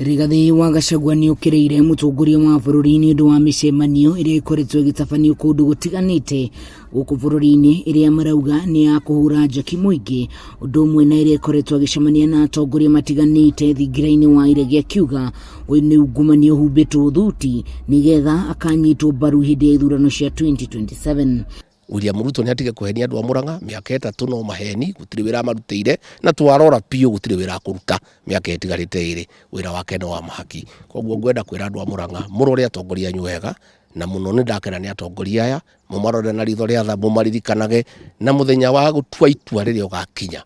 Rigathĩ wa Gachagua nĩ ũkĩrĩire mũtongoria wa bũrũri nĩ ũndũ wa mĩcemanio ĩrĩa ĩkoretwo ĩgĩtabanio kũndũ gũtiganĩte gũkũ bũrũri-inĩ, ĩrĩa marauga nĩ ya kũhũra njeki mũingĩ, ũndũ ũmwe na ĩrĩa ĩkoretwo agĩcemania na atongoria matiganĩte thingira-inĩ wa iregi, akiuga ũyũ nĩ ungumania ũhumbĩtwo thuti nĩgetha akanyitwo mbaru hĩndĩ ya ithurano cia 2027. William Ruto nĩ atige kũhenia andũ a Murang'a, mĩaka 3 no maheni, gũtirĩ wĩra amarutĩire, na twarora biũ gũtirĩ wĩra akũruta mĩaka ĩtigarĩte 2, wĩra wake no wa mahaki. Koguo ngwenda kwĩra andũ a Murang'a mũrore atongoria anyu wega, na mũno nĩ ndakena nĩ atongoria aya, mũmarore na ritho rĩa tha, mũmaririkanage, na mũthenya wa gũtua itua rĩrĩa ũgakinya,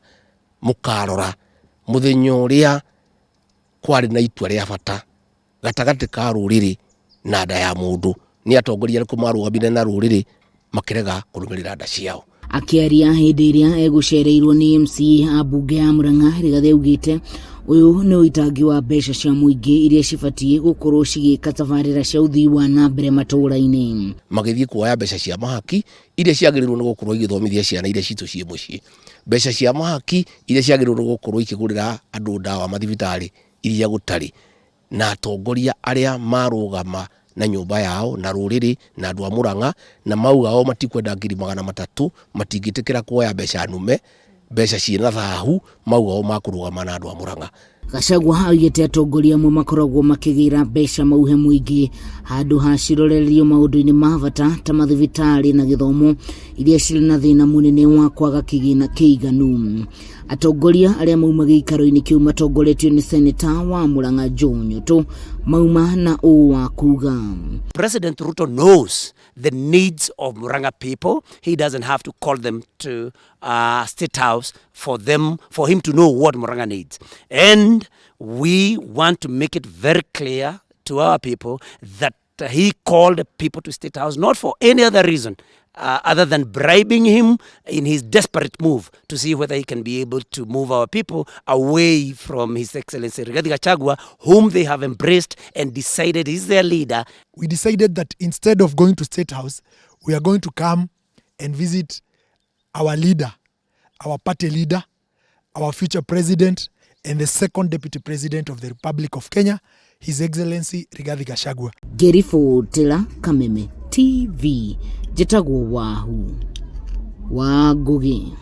mũkarora mũthenya ũrĩa kwarĩ na itua rĩa bata gatagatĩ ka rũrĩrĩ na nda ya mũndũ. Nĩ atongoria arĩkũ marũgamire na rũrĩrĩ makĩrega kũrũmĩrĩra nda ciao? Akĩaria hĩndĩ ĩrĩa egũcereirwo nĩ MCA a mbunge ya Murang'a, Rigathĩ augĩte ũyũ nĩ ũitangi wa mbeca cia mũingĩ iria cibatiĩ gũkorwo cigĩka tabarĩra cia ũthii wa na mbere matũũra-inĩ. Magĩthiĩ kuoya mbeca cia mahaki iria ciagĩrĩirwo nĩ gũkorwo igĩthomithia ciana iria citũ ciĩ mũciĩ, mbeca cia mahaki iria ciagĩrĩirwo nĩ gũkorwo ikĩgũrĩra andũ ndawa mathibitarĩ iria gũtarĩ, na atongoria arĩa marũgama na nyũmba yao na rũrĩrĩ na andũ a Murang'a na mauga o matikwenda 300,000, matingĩtĩkĩra kuoya mbeca nume, mbeca ciĩna thahu, mauga o makũrũgama na andũ a Murang'a. Gachagua augĩte atongoria amwe makoragwo makĩgĩra mbeca mauhe mũingĩ handũ ha cirorererio maũndũ-inĩ ma bata ta mathibitarĩ na gĩthomo iria cirĩ na thĩna mũnene wa kwaga kĩgĩna kĩiganu. Atongoria arĩa mauma gĩikaro-inĩ kĩu matongoretio nĩ seneta wa Murang'a Joe Nyutu mauma na ũũ wa kuga. President Ruto knows the needs of Murang'a people. He doesn't have to call them to State House for him to know what Murang'a needs. And we want to make it very clear to our people that he called people to State House not for any other reason other than bribing him in his desperate move to see whether he can be able to move our people away from His Excellency Rigathi Gachagua, whom they have embraced and decided is their leader. We decided that instead of going to State House, we are going to come and visit our leader, our party leader, our future president, and the second deputy president of the Republic of Kenya, His Excellency Rigathi Gachagua. Ngĩribotera Kameme TV, njĩtagwo Wahu wa Ngũgĩ.